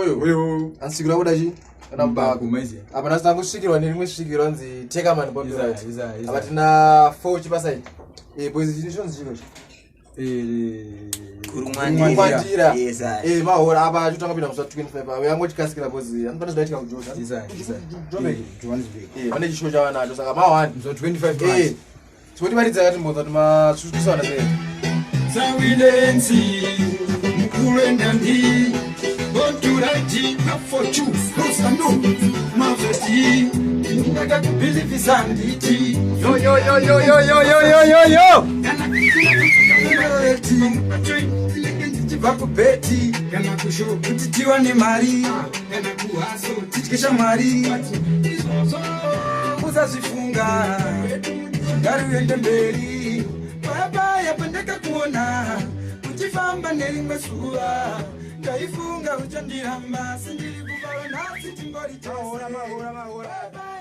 Oyo. Oyo. Ansikira kuda chi? Kana mubako. Maize. Apa nhasi tangosvikirwa nerimwe svikiro ranzi Teka Man Bobby Isa, Right. isa, isa. Apa tina 4 chipa side. Eh boys chini chonzi chiko chi? Eh. Kurumwandira. Yes, I. Eh mahora apa chotanga kupinda musi wa 25 apa yangochikasikira boys. Anopana zvinoitika kuJoza. Isa, isa. Joburg. Johannesburg. Eh pane chisho chavanacho saka ma1. Musi wa 25 Eh. March. Tikuti varidza katimbonza kuti masvusvusana sei. Sawilensi mukulendandi bonturaiti mafochu rusanu maveti ndakakubhilivhisa nditi Yo yo yo yo yo yo yo yo yo yo. ndichibva kubheti kana kusho kuti tiwane mari kana kuhaso tidye shamwari usazvifunga ngariuende mberi paya pandakakuona uchifamba nerimwe zuva ndaifunga uchandiramba sindiri kufara nhasi tingori Mahora, mahora, mahora. tese.